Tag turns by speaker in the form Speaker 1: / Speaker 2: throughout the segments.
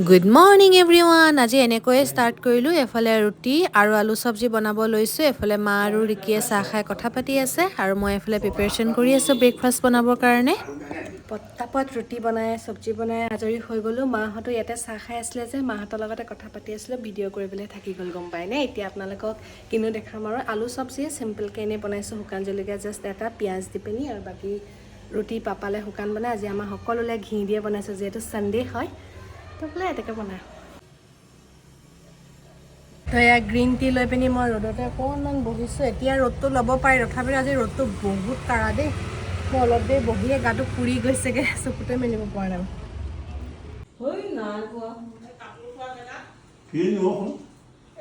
Speaker 1: Good morning everyone. আজি এনেকৈয়ে start কৰিলোঁ। এফালে ৰুটি আৰু আলু চব্জি বনাব লৈছোঁ, এফালে মা আৰু ৰিকিয়ে চাহ খাই কথা পাতি আছে আৰু মই এফালে প্ৰিপেৰেশ্যন কৰি আছোঁ ব্ৰেকফাষ্ট বনাবৰ কাৰণে।
Speaker 2: পটাপট ৰুটি বনাই, চব্জি বনাই আজৰি হৈ গ'লোঁ। মাহঁতো ইয়াতে চাহ খাই আছিলে যে, মাহঁতৰ লগতে কথা পাতি আছিলোঁ, ভিডিঅ' কৰিবলৈ থাকি গ'ল, গম পায়নে? এতিয়া আপোনালোকক কিনো দেখাম আৰু, আলু চব্জিয়ে চিম্পলকৈ এনেই বনাইছোঁ, শুকান জলকীয়া জাষ্ট এটা, পিঁয়াজ দি পিনি। আৰু বাকী ৰুটি পাপালে শুকান বনাই, আজি আমাৰ সকলোলৈ ঘি দিয়ে বনাইছোঁ, যিহেতু ছানডে হয়। তো বোলে এনেকৈ বনাওঁ। তো এয়া গ্ৰীণ টি লৈ পিনি মই ৰ'দতে অকণমান বহিছোঁ। এতিয়া ৰ'দটো ল'ব পাৰি, তথাপিও আজি ৰ'দটো বহুত কাঢ়া দেই। মই অলপ দেৰি বহিয়ে গাটো পুৰি গৈছেগৈ, চকুতে মেলিব পৰা নাই।
Speaker 3: নাই পোৱা।
Speaker 4: কি নিব?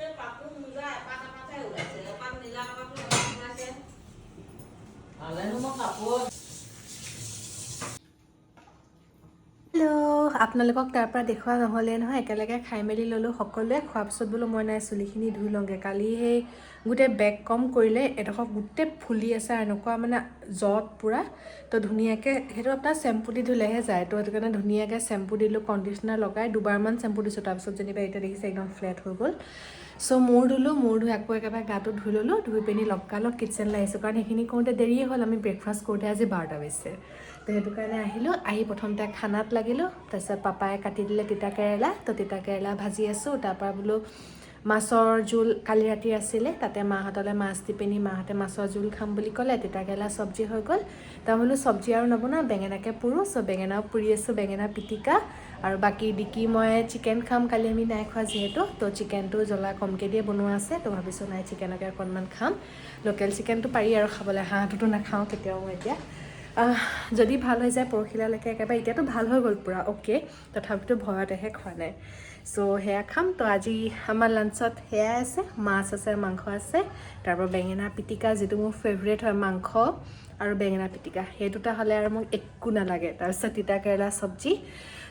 Speaker 3: এই পাতো মোজা এপাত এপাতহে ওলাইছে, এপাত নীলা কাপোৰ, এপাত ওলাইছে। ভালেনো মই কাপোৰ
Speaker 2: হেল্ল', আপোনালোকক তাৰ পৰা দেখুওৱা নহ'লে নহয়। একেলগে খাই মেলি ল'লোঁ সকলোৱে। খোৱাৰ পিছত বোলো মই নাই, চুলিখিনি ধুই লওঁগৈ। কালি সেই গোটেই বেক কম কৰিলে, এডোখৰ গোটেই ফুলি আছে আৰু এনেকুৱা মানে জট পূৰা। তো ধুনীয়াকৈ সেইটো আপোনাৰ চেম্পু দি ধুলেহে যায়। তো সেইটো কাৰণে ধুনীয়াকৈ চেম্পু দিলোঁ, কণ্ডিচনাৰ লগাই দুবাৰমান চেম্পু দিছোঁ। তাৰপিছত যেনিবা এতিয়া দেখিছে একদম ফ্লেট হৈ গ'ল। চ' মূৰ ধুলোঁ, মূৰ ধুই আকৌ একেবাৰে গাটো ধুই ল'লোঁ। ধুই পিনি লগালগ কিটচেনলৈ আহিছোঁ, কাৰণ সেইখিনি কৰোঁতে দেৰিয়ে হ'ল। আমি ব্ৰেকফাষ্ট কৰোঁতে আজি 12টা বাজিছে। তো সেইটো কাৰণে আহিলোঁ, আহি প্ৰথমতে খানাত লাগিলোঁ। তাৰপিছত পাপাই কাটি দিলে তিতা কেৰেলা, তো তিতা কেৰেলা ভাজি আছোঁ। তাৰপৰা বোলো মাছৰ জোল কালি ৰাতি আছিলে, তাতে মাহঁতলৈ মাছ দি পিনি মাহঁতে মাছৰ জোল খাম বুলি ক'লে। তিতা কেৰেলা চব্জি হৈ গ'ল। তাৰ বোলো চব্জি আৰু নবনাওঁ, বেঙেনাকে পুৰোঁ। চ' বেঙেনাও পুৰি আছোঁ, বেঙেনা পিটিকা। আৰু বাকী ডিকি মই চিকেন খাম, কালি আমি নাই খোৱা যিহেতু। তো চিকেনটো জ্বলা কমকৈ দিয়ে বনোৱা আছে। তো ভাবিছোঁ নাই, চিকেনকে অকণমান খাম। লোকেল চিকেনটো পাৰি আৰু খাবলৈ, হাঁহটোতো নাখাওঁ কেতিয়াও মই। এতিয়া যদি ভাল হৈ যায় পৰহিলালৈকে একেবাৰে, এতিয়াতো ভাল হৈ গ'ল পূৰা অ'কে, তথাপিতো ভয়তেহে খোৱা নাই। চ' সেয়া খাম। তো আজি আমাৰ লাঞ্চত সেয়াই আছে, মাছ আছে, মাংস আছে, তাৰপৰা বেঙেনা পিটিকা, যিটো মোৰ ফেভৰেট হয়, মাংস আৰু বেঙেনা পিটিকা, সেই দুটা হ'লে আৰু মোক একো নালাগে। তাৰপিছত তিতা কেৰেলা চব্জি।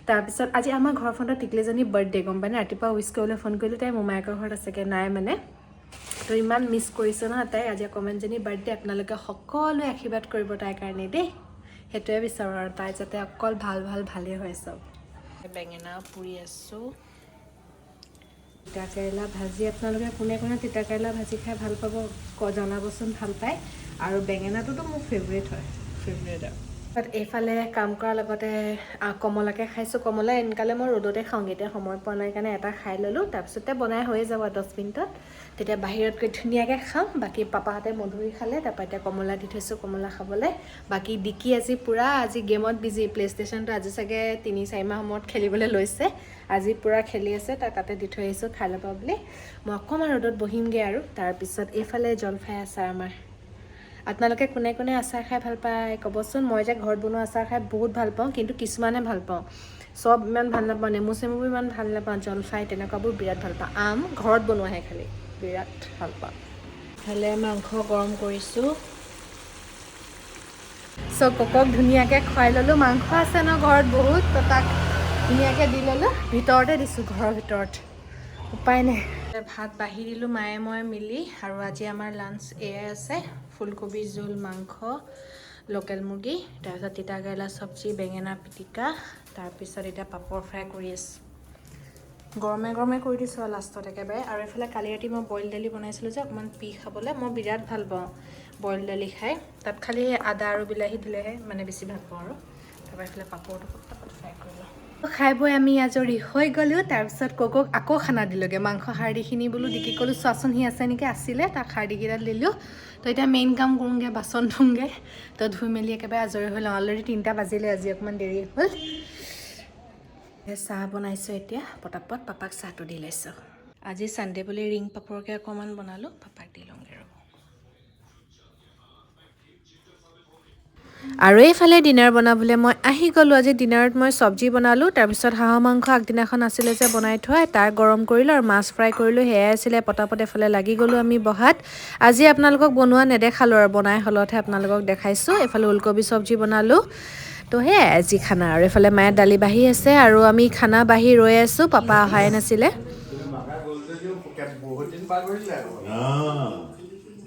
Speaker 2: তাৰপিছত আজি আমাৰ ঘৰৰ ফ্ৰণ্টত টিকলিজনী বাৰ্থডে, গম পায়নে? ৰাতিপুৱা উইচ কৰিবলৈ ফোন কৰিলোঁ, তাই মোমায়েকৰ ঘৰত আছেগৈ, নাই মানে। তো ইমান মিছ কৰিছোঁ নহয় তাই। আজি অকণমানজনী বাৰ্থডে, আপোনালোকে সকলোৱে আশীৰ্বাদ কৰিব তাইৰ কাৰণে দেই। সেইটোৱে বিচাৰোঁ আৰু তাই যাতে অকল ভাল ভাল ভালেই হয় চব। বেঙেনা পুৰি আছোঁ, তিতা কেৰেলা ভাজি। আপোনালোকে কোনে কোনে তিতা কেৰেলা ভাজি খাই ভাল পাব জনাবচোন, ভাল পায়। আৰু বেঙেনাটোতো মোৰ ফেভৰেট হয়, ফেভৰেট। আৰু তাত এইফালে কাম কৰাৰ লগতে কমলাকে খাইছোঁ। কমলা এনকালে মই ৰ'দতে খাওঁগৈ, এতিয়া সময় পোৱা নাই কাৰণে এটা খাই ল'লোঁ। তাৰপিছতে বনাই হৈয়ে যাব 10 মিনিটত, তেতিয়া বাহিৰত গৈ ধুনীয়াকৈ খাম। বাকী পাপাহঁতে মধুৰি খালে, তাৰপৰা এতিয়া কমলা দি থৈছোঁ কমলা খাবলৈ। বাকী ডিকি আজি পূৰা আজি গেমত বিজি, প্লে ষ্টেচনটো আজি চাগে 3-4 মাহ মূৰত খেলিবলৈ লৈছে। আজি পূৰা খেলি আছে, তাক তাতে দি থৈ আহিছোঁ খাই ল'বা বুলি। মই অকণমান ৰ'দত বহিমগৈ আৰু তাৰপিছত এইফালে জলফাই আচাৰ আমাৰ। আপোনালোকে কোনে কোনে আচাৰ খাই ভাল পায় ক'বচোন। মই যে ঘৰত বনোৱা আচাৰ খাই বহুত ভাল পাওঁ, কিন্তু কিছুমানে ভাল পাওঁ, চব ইমান ভাল নাপাওঁ। নেমু চেমুবোৰ ইমান ভাল নাপাওঁ, জলফাই তেনেকুৱাবোৰ বিৰাট ভাল পাওঁ। আম ঘৰত বনোৱাহে খালি বিৰাট ভাল পাওঁ। ইফালে মাংস গৰম কৰিছোঁ। চ' ককক ধুনীয়াকৈ খুৱাই ল'লোঁ। মাংস আছে ন ঘৰত বহুত, তো তাক ধুনীয়াকৈ দি ল'লোঁ। ভিতৰতে দিছোঁ, ঘৰৰ ভিতৰত, উপায় নাই। ভাত বাঢ়ি দিলোঁ মায়ে মই মিলি। আৰু আজি আমাৰ লাঞ্চ এয়াই আছে, ফুলকবি জোল, মাংস, লোকেল মুৰ্গী, তাৰপিছত তিতা কেৰেলা চব্জি, বেঙেনা পিটিকা। তাৰপিছত এতিয়া পাপৰ ফ্ৰাই কৰি আছোঁ। গৰমে গৰমে কৰি দিছোঁ আৰু লাষ্টত একেবাৰে। আৰু এইফালে কালি ৰাতি মই বইল দালি বনাইছিলোঁ যে, অকণমান পি খাবলৈ মই বিৰাট ভাল পাওঁ বইল দালি খাই। তাত খালি আদা আৰু বিলাহী দিলেহে মানে বেছি ভাল পাওঁ। আৰু তাৰপৰা এইফালে পাপৰটো পটাপট ফ্ৰাই কৰি লওঁ। খাই বৈ আমি আজৰি হৈ গ'লোঁ। তাৰপিছত ককক আকৌ খানা দিলোঁগৈ, মাংস হাৰ্ডিখিনি বোলো ডিকি ক'লোঁ চোৱাচোন সি আছে নেকি, আছিলে, তাক হাৰ্ডিকেইডাল দিলোঁ। তো এতিয়া মেইন কাম কৰোঁগৈ, বাচন ধুওঁগৈ। তো ধুই মেলি একেবাৰে আজৰি হৈ লওঁ। অলৰেডি 3টা বাজিলে, আজি অকণমান দেৰি হ'ল। চাহ বনাইছোঁ এতিয়া, পটাপট পাপাক চাহটো দি লৈছোঁ। আজি ছানডে বুলি ৰিং পাপৰকে অকণমান বনালোঁ, পাপাক দি লওঁগৈ ৰ'ব।
Speaker 1: আৰু এইফালে ডিনাৰ বনাবলৈ মই আহি গ'লোঁ। আজি ডিনাৰত মই চব্জি বনালোঁ, তাৰপিছত হাঁহৰ মাংস আগদিনাখন আছিলে যে বনাই থোৱা, তাৰ গৰম কৰিলোঁ আৰু মাছ ফ্ৰাই কৰিলোঁ, সেয়াই আছিলে। পটাপট এফালে লাগি গ'লোঁ আমি বহাত। আজি আপোনালোকক বনোৱা নেদেখালোঁ আৰু বনাই হ'লতহে আপোনালোকক দেখাইছোঁ। এইফালে ওলকবি চব্জি বনালোঁ। তো সেয়াই আজি খানা। আৰু এইফালে মায়ে দালি বাঢ়ি আছে আৰু আমি খানা বাঢ়ি ৰৈ আছোঁ, পাপা অহাই নাছিলে।
Speaker 5: বহুত দিন পাৰ কৰিলে আকৌ।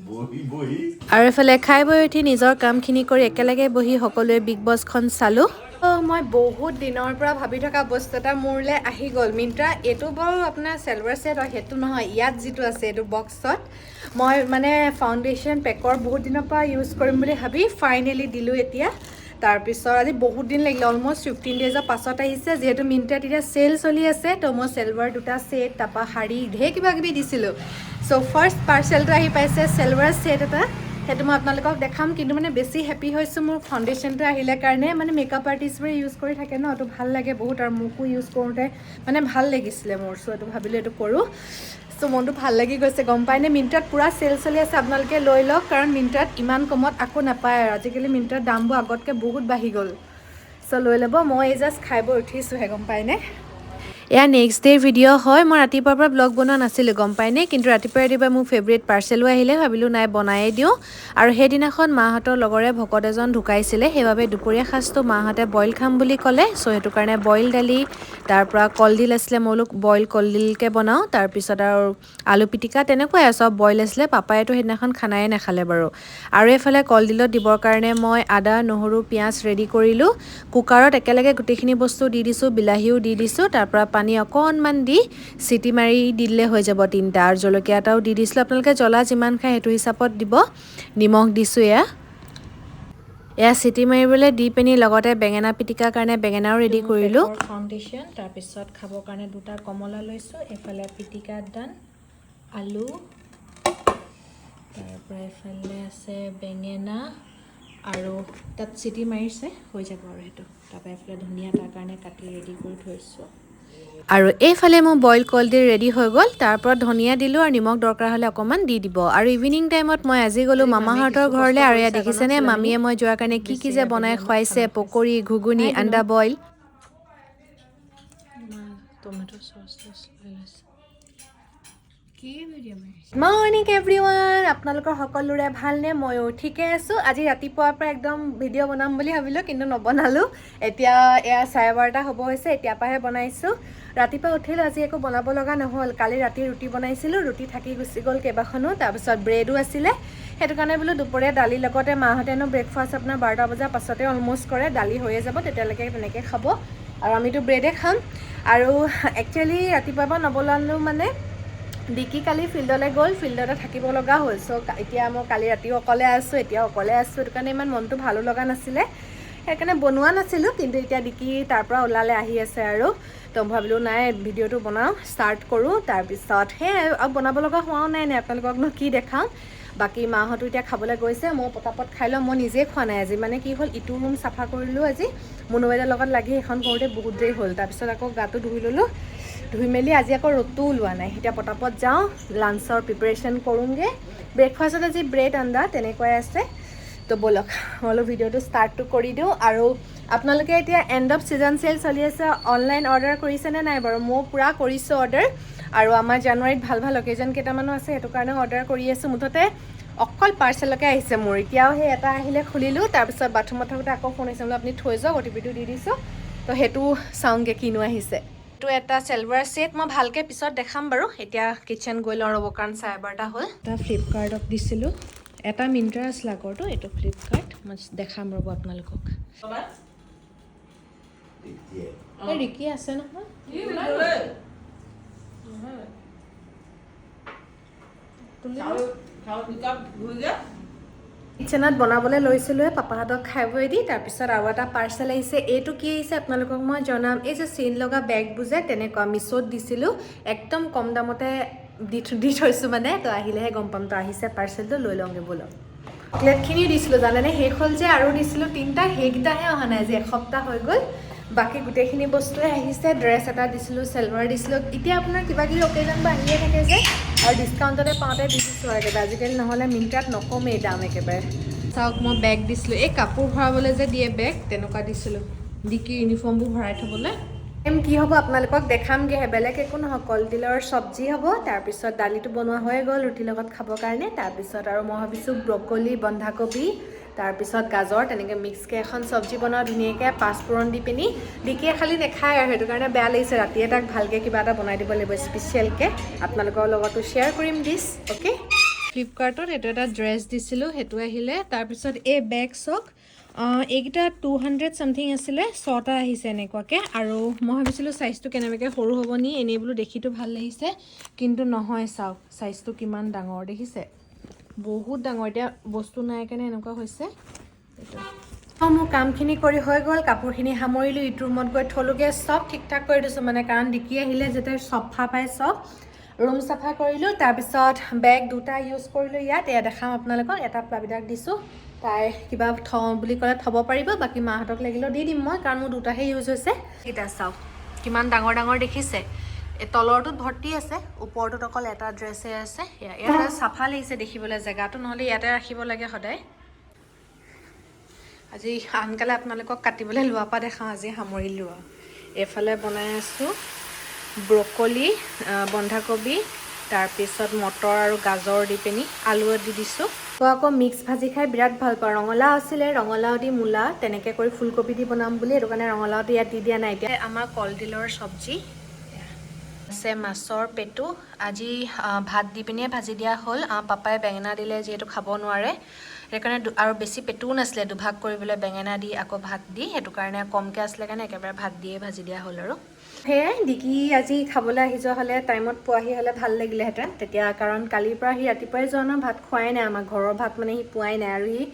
Speaker 4: বহি বহি।
Speaker 1: আৰু এইফালে খাই বৈ উঠি নিজৰ কামখিনি কৰি একেলগে বহি সকলোৱে বিগ বছখন চালোঁ।
Speaker 2: অ' মই বহুত দিনৰ পৰা ভাবি থকা বস্তু এটা মোৰলৈ আহি গ'ল। মিণ্ট্ৰা, এইটো বাৰু আপোনাৰ চেলৱাৰ ছেট হয়, সেইটো নহয়। ইয়াত যিটো আছে এইটো বক্সত মই মানে ফাউণ্ডেশ্যন পেকৰ বহুত দিনৰ পৰা ইউজ কৰিম বুলি ভাবি ফাইনেলি দিলোঁ এতিয়া। তাৰপিছত আজি বহুত দিন লাগিলে, অলমষ্ট 15 ডেইজৰ পাছত আহিছে। যিহেতু মিণ্ট্ৰাত এতিয়া চেল চলি আছে, তো মই চেলৱাৰ দুটা ছেট, তাৰপৰা শাৰী, ঢেৰ কিবা কিবি দিছিলোঁ। চ' ফাৰ্ষ্ট পাৰ্চেলটো আহি পাইছে চেলৱাৰ ছেট এটা, সেইটো মই আপোনালোকক দেখাম। কিন্তু মানে বেছি হেপী হৈছোঁ মোৰ ফাউণ্ডেশ্যনটো আহিলে কাৰণে। মানে মেকআপ আৰ্টিষ্টবোৰে ইউজ কৰি থাকে ন, এইটো ভাল লাগে বহুত আৰু মোকো ইউজ কৰোঁতে মানে ভাল লাগিছিলে মোৰ। চ' এইটো ভাবিলোঁ এইটো কৰোঁ। চ' মনটো ভাল লাগি গৈছে, গম পায়নে? মিণ্ট্ৰাত পূৰা চেল চলি আছে, আপোনালোকে লৈ লওক, কাৰণ মিণ্ট্ৰাত ইমান কমত আকৌ নাপায় আৰু আজিকালি মিণ্ট্ৰাত দামবোৰ আগতকৈ বহুত বাঢ়ি গ'ল। চ' লৈ ল'ব। মই এই জাষ্ট খাই বৈ উঠিছোঁহে, গম পায়নে?
Speaker 1: এয়া নেক্সট ডে'ৰ ভিডিঅ' হয়। মই ৰাতিপুৱাৰ পৰা ব্লগ বনোৱা নাছিলোঁ, গম পায়নে? কিন্তু ৰাতিপুৱা ৰাতিপুৱা মোৰ ফেভৰেট পাৰ্চেলো আহিলে, ভাবিলোঁ নাই বনায়ে দিওঁ। আৰু সেইদিনাখন মাহঁতৰ লগৰে ভকত এজন ঢুকাইছিলে, সেইবাবে দুপৰীয়া সাজটো মাহঁতে বইল খাম বুলি ক'লে। চ' সেইটো কাৰণে বইল দালি, তাৰপৰা কলডিল আছিলে, মই বোলো বইল কলডিলকে বনাওঁ। তাৰপিছত আৰু আলু পিটিকা, তেনেকুৱাই আৰু চব বইল আছিলে। পাপায়েতো সেইদিনাখন খানাই নাখালে বাৰু। আৰু এইফালে কলডিলত দিবৰ কাৰণে মই আদা, নহৰু, পিঁয়াজ ৰেডি কৰিলোঁ। কুকাৰত একেলগে গোটেইখিনি বস্তু দি দিছোঁ, বিলাহীও দি দিছোঁ। তাৰপৰা পানী অকণমান দি চিটি মাৰি দিলে হৈ যাব তিনিটা। আৰু জলকীয়া এটাও দি দিছিলোঁ, আপোনালোকে জ্বলা যিমান খায় সেইটো হিচাপত দিব। নিমখ দিছোঁ। এয়া চিটি মাৰিবলৈ দি পিনি লগতে বেঙেনা পিটিকাৰ কাৰণে বেঙেনাও ৰেডি কৰিলোঁ।
Speaker 2: ফাউণ্ডেশ্যন, তাৰপিছত খাবৰ কাৰণে দুটা কমলা লৈছোঁ। এইফালে পিটিকা ডান, আলু, তাৰপৰা এইফালে আছে বেঙেনা আৰু তাত চিটি মাৰিছে, হৈ যাব আৰু সেইটো। তাৰপৰা এইফালে ধনিয়া তাৰ কাৰণে কাটি ৰেডি কৰি থৈছোঁ।
Speaker 1: আৰু এইফালে মোৰ বইল কলডিল ৰেডি হৈ গ'ল। তাৰপৰত ধনিয়া দিলোঁ আৰু নিমখ দৰকাৰ হ'লে অকণমান দি দিব। আৰু ইভিনিং টাইমত মই আজি গ'লোঁ মামাহঁতৰ ঘৰলৈ। আৰু ইয়াত দেখিছেনে, মামীয়ে মই যোৱাৰ কাৰণে কি কি যে বনাই খুৱাইছে, পকৰি, ঘুগুনি, আণ্ডা বইল।
Speaker 2: টমেট' চচ চচ লৈ লৈছোঁ।
Speaker 1: মৰ্ণিং এভৰিৱান, আপোনালোকৰ সকলোৰে ভালনে? ময়ো ঠিকে আছোঁ। আজি ৰাতিপুৱাৰ পৰা একদম ভিডিঅ' বনাম বুলি ভাবিলোঁ, কিন্তু নবনালোঁ। এতিয়া এয়া 12:30 হ'ব হৈছে, এতিয়াৰ পৰাহে বনাইছোঁ। ৰাতিপুৱা উঠিলোঁ, আজি একো বনাব লগা নহ'ল। কালি ৰাতি ৰুটি বনাইছিলোঁ, ৰুটি থাকি গুচি গ'ল কেইবাখনো, তাৰপিছত ব্ৰেডো আছিলে। সেইটো কাৰণে বোলো দুপৰীয়া দালিৰ লগতে, মাহঁতেনো ব্ৰেকফাষ্ট আপোনাৰ 12টা বজাৰ পাছতে অলমষ্ট কৰে, দালি হৈয়ে যাব তেতিয়ালৈকে, তেনেকৈ খাব আৰু আমিতো ব্ৰেডে খাম। আৰু একচুৱেলি ৰাতিপুৱাৰ পৰা নবনালোঁ, মানে ডিকি কালি ফিল্ডলৈ গ'ল, ফিল্ডতে থাকিব লগা হ'ল। চ' এতিয়া মই কালি ৰাতিও অকলে আছোঁ, এতিয়াও অকলে আছোঁ, সেইটো কাৰণে ইমান মনটো ভালো লগা নাছিলে, সেইকাৰণে বনোৱা নাছিলোঁ। কিন্তু এতিয়া ডিকি তাৰ পৰা ওলালে, আহি আছে আৰু তো ভাবিলোঁ নাই ভিডিঅ'টো বনাওঁ, ষ্টাৰ্ট কৰোঁ। তাৰপিছত সেয়াই আৰু বনাব লগা হোৱাও নাই নাই আপোনালোককনো কি দেখাওঁ। বাকী মাহঁতো এতিয়া খাবলৈ গৈছে, মই পটাপট খাই লওঁ। মই নিজে খোৱা নাই আজি, মানে কি হ'ল, ইটো ৰুম চাফা কৰিলোঁ আজি মুনুবাইদেউৰ লগত লাগি, সেইখন কৰোঁতে বহুত দেৰি হ'ল। তাৰপিছত আকৌ গাটো ধুই ল'লোঁ, ধুই মেলি আজি আকৌ ৰ'দটোও ওলোৱা নাই। এতিয়া পটাপট যাওঁ, লাঞ্চৰ প্ৰিপেৰেশ্যন কৰোঁগৈ। ব্ৰেকফাষ্টত আজি ব্ৰেড আণ্ডা তেনেকুৱাই আছে। তো ব'লক, মই অলপ ভিডিঅ'টো ষ্টাৰ্টটো কৰি দিওঁ। আৰু আপোনালোকে এতিয়া এণ্ড অফ ছিজন চেল চলি আছে, অনলাইন অৰ্ডাৰ কৰিছেনে নাই বাৰু? মই পূৰা কৰিছোঁ অৰ্ডাৰ। আৰু আমাৰ জানুৱাৰীত ভাল ভাল অকেজন কেইটামানো আছে, সেইটো কাৰণে অৰ্ডাৰ কৰি আছোঁ। মুঠতে অকল পাৰ্চেলকে আহিছে মোৰ। এতিয়াও সেই এটা আহিলে, খুলিলোঁ। তাৰপিছত বাথৰুমত থাকোঁতে আকৌ ফোন আহিছে, বোলো আপুনি থৈ যাওক, অ'টিপিটো দি দিছোঁ। তো সেইটো চাওঁগৈ কিনো আহিছে। এইটো এটা চেলৱাৰ ছেট, মই ভালকৈ পিছত দেখাম বাৰু। এতিয়া কিটচেন গৈ লওঁ ৰ'ব, কাৰণ 12:30 হ'ল।
Speaker 2: এটা ফ্লিপকাৰ্টক দিছিলোঁ, এটা মিণ্ট্ৰা আছিলে আগৰটো, এইটো ফ্লিপকাৰ্ট। মই দেখাম ৰ'ব আপোনালোকক।
Speaker 4: এতিয়া।
Speaker 2: এই ৰিকি আছে নহয়।
Speaker 3: ই ওলাই গ'ল। চাউল চাউল দুকাপ ধুই।
Speaker 1: কিটচেনত বনাবলৈ লৈছিলোঁহে পাপাহঁতক খাই বৈ দি। তাৰপিছত আৰু এটা পাৰ্চেল আহিছে। এইটো কি আহিছে আপোনালোকক মই জনাম। এই যে চেইন লগা বেগবোৰ যে, তেনেকুৱা মিছ'ত দিছিলোঁ, একদম কম দামতে দি থৈছোঁ মানে। তো আহিলেহে গম পাম। তো আহিছে পাৰ্চেলটো, লৈ লওঁগৈ ব'লক। চকলেটখিনিও দিছিলোঁ জানেনে, শেষ হ'ল যে। আৰু দিছিলোঁ তিনিটা, সেইকেইটাহে অহা নাই, আজি এসপ্তাহ হৈ গ'ল। বাকী গোটেইখিনি বস্তুৱে আহিছে। ড্ৰেছ এটা দিছিলোঁ, চেলৱাৰ দিছিলোঁ। এতিয়া আপোনাৰ কিবা কিবি অকেজন বা আহিয়ে থাকে যে, আৰু ডিছকাউণ্টতে পাওঁতে দি দিছোঁ আৰু একেবাৰে। আজিকালি নহ'লে মিণ্ট্ৰাত নকমেই দাম একেবাৰে।
Speaker 2: চাওক, মই বেগ দিছিলোঁ, এই কাপোৰ ভৰাবলৈ যে দিয়ে বেগ, তেনেকুৱা দিছিলোঁ, ডিকিৰ ইউনিফৰ্মবোৰ ভৰাই থ'বলৈ।
Speaker 1: এম কি হ'ব আপোনালোকক দেখামগৈহে, বেলেগ একো নহয়। কলডিলৰ চব্জি হ'ব, তাৰপিছত দালিটো বনোৱা হৈয়ে গ'ল ৰুটিৰ লগত খাবৰ কাৰণে। তাৰপিছত আৰু মই ভাবিছোঁ ব্ৰকলি, বন্ধাকবি, তাৰপিছত গাজৰ তেনেকৈ মিক্সকৈ এখন চব্জি বনাওঁ ধুনীয়াকৈ পাঁচফোৰণ দি পিনি। ডিকিয়ে খালি নাখায় আৰু সেইটো কাৰণে বেয়া লাগিছে। ৰাতিয়ে তাক ভালকৈ কিবা এটা বনাই দিব লাগিব স্পেচিয়েলকৈ, আপোনালোকৰ লগতো শ্বেয়াৰ কৰিম ডিছ, অ'কে।
Speaker 2: ফ্লিপকাৰ্টত এইটো এটা ড্ৰেছ দিছিলোঁ, সেইটো আহিলে। তাৰপিছত এই বেগ চাওক। এইকেইটা 200 ছামথিং আছিলে, 6টা আহিছে এনেকুৱাকৈ। আৰু মই ভাবিছিলোঁ চাইজটো কেনেবাকৈ সৰু হ'ব নি, এনেই বোলো দেখিতো ভাল লাগিছে, কিন্তু নহয়। চাওক চাইজটো কিমান ডাঙৰ দেখিছে, বহুত ডাঙৰ। এতিয়া বস্তু নাই কাৰণে এনেকুৱা হৈছে এইটো। মোৰ কামখিনি কৰি হৈ গ'ল, কাপোৰখিনি সামৰিলোঁ, ইটো ৰুমত গৈ থলোগৈ, চব ঠিক ঠাক কৰি দিছোঁ মানে, কাৰণ ডিকি আহিলে যাতে চফা পায় চব। ৰুম চাফা কৰিলোঁ, তাৰপিছত বেগ দুটা ইউজ কৰিলোঁ ইয়াত। এয়া দেখাম আপোনালোকক, এটা প্লাবিতাক দিছোঁ, তাই কিবা থওঁ বুলি ক'লে থ'ব পাৰিব, বাকী মাহঁতক লাগিলেও দি দিম মই, কাৰণ মোৰ দুটাহে ইউজ হৈছে। এইকেইটা চাওক কিমান ডাঙৰ ডাঙৰ দেখিছে। এই তলৰটোত ভৰ্তি আছে, ওপৰটোত অকল এটা ড্ৰেছে আছে। ইয়াত চাফা লাগিছে দেখিবলৈ জেগাটো, নহ'লে ইয়াতে ৰাখিব লাগে সদায়। আজি আনকালে আপোনালোকক কাটিবলৈ লোৱাৰ পৰা দেখাওঁ, আজি সামৰিলোঁ আৰু। এইফালে বনাই আছোঁ ব্ৰকলি, বন্ধাকবি, তাৰপিছত মটৰ আৰু গাজৰ দি পিনি আলু দি দিছোঁ। মই আকৌ মিক্স ভাজি খাই বিৰাট ভাল পাওঁ। ৰঙালাও আছিলে, ৰঙালাও দি মূলা তেনেকৈ কৰি ফুলকবি দি বনাম বুলি, সেইটো কাৰণে ৰঙালাওটো ইয়াত দি দিয়া নাই। এতিয়া আমাৰ কলডিলৰ চব্জি আছে, মাছৰ পেটু। আজি ভাত দি পিনিয়ে ভাজি দিয়া হ'ল। পাপাই বেঙেনা দিলে যিহেতু খাব নোৱাৰে, সেইকাৰণে আৰু বেছি পেটুও নাছিলে দুভাগ কৰিবলৈ, বেঙেনা দি আকৌ ভাত দি, সেইটো কাৰণে কমকৈ আছিলে কাৰণে একেবাৰে ভাত দিয়ে ভাজি দিয়া হ'ল। আৰু সেয়াই, ডিকি আজি খাবলৈ আহি যোৱা হ'লে, টাইমত পোৱাহি হ'লে ভাল লাগিলেহেঁতেন তেতিয়া, কাৰণ কালিৰ পৰা সি ৰাতিপুৱাই যোৱা ন, ভাত খোৱাই নাই। আমাৰ ঘৰৰ ভাত মানে সি পোৱাই নাই। আৰু সি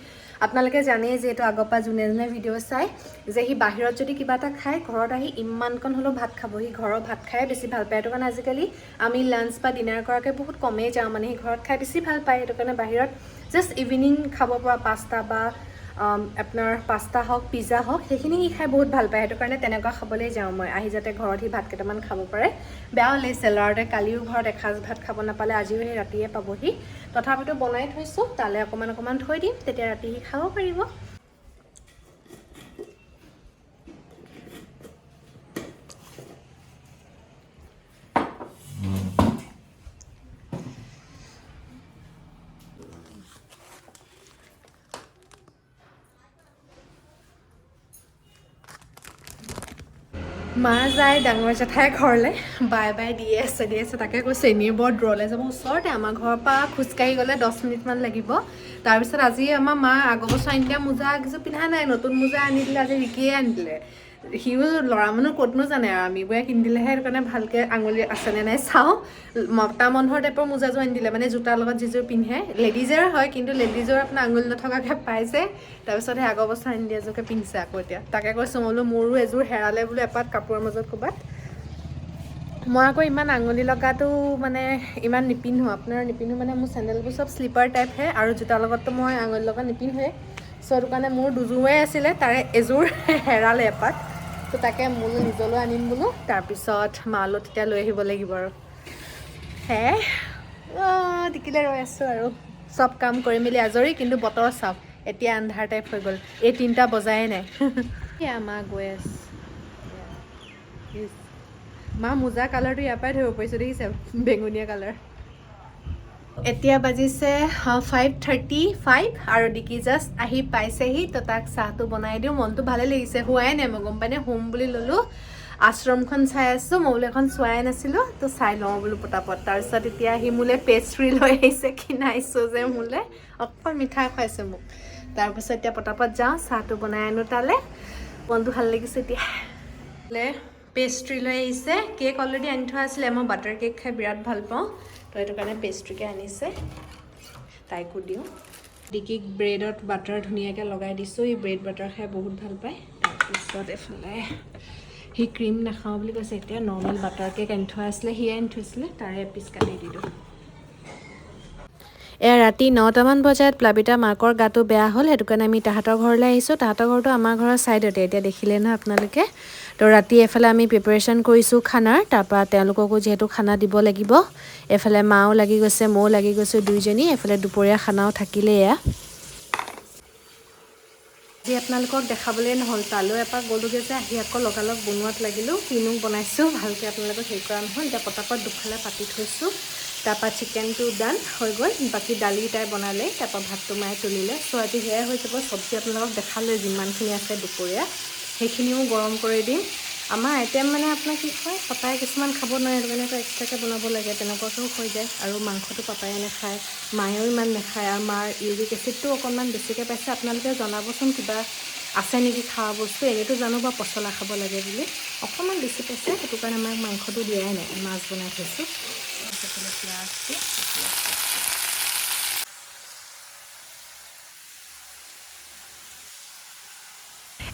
Speaker 2: আপোনালোকে জানেই যিহেতু আগৰ পৰা যোনে যোনে ভিডিঅ' চাই, যে সি বাহিৰত যদি কিবা এটা খায়, ঘৰত আহি ইমানকণ হ'লেও ভাত খাব। সি ঘৰৰ ভাত খাই বেছি ভাল পায়। সেইটো কাৰণে আজিকালি আমি লাঞ্চ বা ডিনাৰ কৰাকৈ বহুত কমেই যাওঁ, মানে সি ঘৰত খাই বেছি ভাল পায়। সেইটো কাৰণে বাহিৰত জাষ্ট ইভিনিং খাব পৰা পাস্তা বা আপোনাৰ পাস্তা হওক, পিজ্জা হওক, সেইখিনি সি খাই বহুত ভাল পায়। সেইটো কাৰণে তেনেকুৱা খাবলৈ যাওঁ মই আহি, যাতে ঘৰত সি ভাত কেইটামান খাব পাৰে। বেয়াও লাগিছে, ল'ৰাটোৱে কালিও ঘৰত এসাঁজ ভাত খাব নাপালে, আজিও সেই ৰাতিয়ে পাবহি। তথাপিতো বনাই থৈছোঁ, তালৈ অকণমান অকণমান থৈ দিম, তেতিয়া ৰাতি সি খাব পাৰিব। মা যায় ডাঙৰ জেঠাই ঘৰলৈ, বাই বাই দিয়ে আছে দিয়ে আছে। তাকে কৈছে এনেই বৰ দূৰলৈ যাব, ওচৰতে আমাৰ ঘৰৰ পৰা খোজকাঢ়ি গ'লে 10 মিনিটমান লাগিব। তাৰপিছত আজি আমাৰ মা আগৰ বছৰ আনি দিয়া মোজা কেইযোৰ পিন্ধা নাই, নতুন মোজা আনি দিলে আজি, ৰিকিয়ে আনি দিলে। সিও ল'ৰা মানুহ, ক'তনো জানে আৰু, আমিবোৰে কিনি দিলেহে। সেইটো কাৰণে ভালকৈ আঙুলি আছেনে নাই চাওঁ। মতা মানুহৰ টাইপৰ মোজাযোৰ আনি দিলে, মানে জোতাৰ লগত যিযোৰ পিন্ধে, লেডিজৰ হয়, কিন্তু লেডিজৰ আপোনাৰ আঙুলি নথকাকৈ পাইছে। তাৰপিছত সেই আগৰ বছৰ আনি দিয়া এযোৰকে পিন্ধিছে আকৌ এতিয়া। তাকে কৈছোঁ মই বোলো মোৰো এযোৰ হেৰালে বোলো এপাত কাপোৰৰ মাজত ক'ৰবাত। মই আকৌ ইমান আঙুলি লগাটো মানে ইমান নিপিন্ধো, আপোনাৰ নিপিন্ধো, মানে মোৰ চেণ্ডেলবোৰ চব শ্লিপাৰ টাইপহে, আৰু জোতাৰ লগততো মই আঙুলি লগা নিপিন্ধোৱে। চ' সেইটো কাৰণে মোৰ দুযোৰে আছিলে, তাৰে এযোৰ হেৰালে এপাত। ত' তাকে মোলৈ নিজলৈ আনিম বোলো, তাৰপিছত মালৈ তেতিয়া লৈ আহিব লাগিব। আৰু সেয়াই, টিকিলে ৰৈ আছোঁ আৰু চব কাম কৰি মেলি আজৰি। কিন্তু বতৰ চাওক, এতিয়া আন্ধাৰ টাইপ হৈ গ'ল, এই 3টা বজাই নাই। এয়া মা গৈ আছে। মা মোজা কালাৰটো ইয়াৰ পৰাই ধৰিব পাৰিছোঁ, দেখিছে, বেঙুনীয়া কালাৰ। এতিয়া বাজিছে 5:35 আৰু ডিকি জাষ্ট আহি পাইছেহি। তো তাক চাহটো বনাই দিওঁ। মনটো ভালে লাগিছে, হোৱাই নাই মই, গম পাইনে? হোম বুলি ল'লোঁ, আশ্ৰমখন চাই আছোঁ। মই বোলো এখন চোৱাই নাছিলোঁ, তো চাই লওঁ বোলো পটাপট। তাৰপিছত এতিয়া সি মোলৈ পেষ্ট্ৰি লৈ আহিছে, কিনাইছোঁ যে মোলৈ অকণ মিঠাই খুৱাইছে মোক। তাৰপিছত এতিয়া পটাপট যাওঁ, চাহটো বনাই আনো তালৈ। মনটো ভাল লাগিছে এতিয়া। পেষ্ট্ৰি লৈ আহিছে, কেক অলৰেডি আনি থোৱা আছিলে। মই বাটাৰ কেক খাই বিৰাট ভাল পাওঁ, তো সেইটো কাৰণে পেষ্ট্ৰিকে আনিছে, তাইকো দিওঁ। ডিকিক ব্ৰেডত বাটাৰ ধুনীয়াকৈ লগাই দিছোঁ, সি ব্ৰেড বাটাৰ খাই বহুত ভাল পায়। তাৰপিছত এইফালে সি ক্ৰীম নাখাওঁ বুলি কৈছে। এতিয়া নৰ্মেল বাটাৰ কেক আনি থোৱা আছিলে, সিয়ে আনি থৈছিলে, তাৰে এপিচ কাটি দিলোঁ। এয়া ৰাতি 9টামান বজাত প্লাবিতা মাকৰ গাটো বেয়া হ'ল, সেইটো কাৰণে আমি তাহাঁতৰ ঘৰলৈ আহিছোঁ। তাহাঁতৰ ঘৰটো আমাৰ ঘৰৰ ছাইডতে, এতিয়া দেখিলে নহয় আপোনালোকে। তো ৰাতি এফালে আমি প্ৰিপেৰেশ্যন কৰিছোঁ খানাৰ, তাৰপৰা তেওঁলোককো যিহেতু খানা দিব লাগিব। এফালে মাও লাগি গৈছে, ময়ো লাগি গৈছোঁ দুইজনী। এফালে দুপৰীয়া খানাও থাকিলেই। এয়া আজি আপোনালোকক দেখাবলৈ নহ'ল, তালৈ এপাক গ'লোগৈ যে, আহি আকৌ লগালগ বনোৱাত লাগিলোঁ। কিনো বনাইছোঁ ভালকৈ আপোনালোকক হেৰি কৰা নহ'ল। এতিয়া পটাপট দুফালে পাতি থৈছোঁ। তাৰপৰা চিকেনটো ডান হৈ গ'ল, বাকী দালি তাই বনালে, তাৰপৰা ভাতটো মায়ে তুলিলে। চ' আজি সেয়াই হৈ যাব। চব্জি আপোনালোকক দেখালোৱে যিমানখিনি আছে দুপৰীয়া, সেইখিনিও গৰম কৰি দিম। আমাৰ আইটেম মানে আপোনাৰ কি কয়, পাপাই কিছুমান খাব নোৱাৰে, সেইটো কাৰণে এক্সট্ৰাকৈ বনাব লাগে, তেনেকুৱাকৈও হৈ যায়। আৰু মাংসটো পাপাই নাখায়, মায়েও ইমান নাখায়, আৰু মাৰ ইউৰিক এচিডটো অকণমান বেছিকৈ পাইছে। আপোনালোকে জনাবচোন কিবা আছে নেকি খোৱা বস্তু। এনেইতো জানো বাৰু পচলা খাব লাগে বুলি, অকণমান বেছি পাইছে, সেইটো কাৰণে মাক মাংসটো দিয়াই নাই, মাছ বনাই থৈছোঁ। পিঁয়াজ দি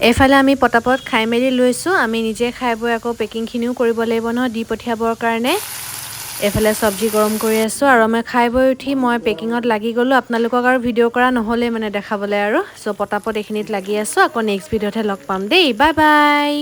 Speaker 1: এইফালে আমি পটাপট খাই মেলি লৈছোঁ। আমি নিজে খাই বৈ আকৌ পেকিংখিনিও কৰিব লাগিব নহয় দি পঠিয়াবৰ কাৰণে। এইফালে চব্জি গৰম কৰি আছোঁ আৰু মই খাই বৈ উঠি মই পেকিঙত লাগি গ'লোঁ। আপোনালোকক আৰু ভিডিঅ' কৰা নহ'লেই মানে দেখাবলৈ আৰু। চ' পটাপট এইখিনিত লাগি আছোঁ। আকৌ নেক্সট ভিডিঅ'তহে লগ পাম দেই। Bye bye.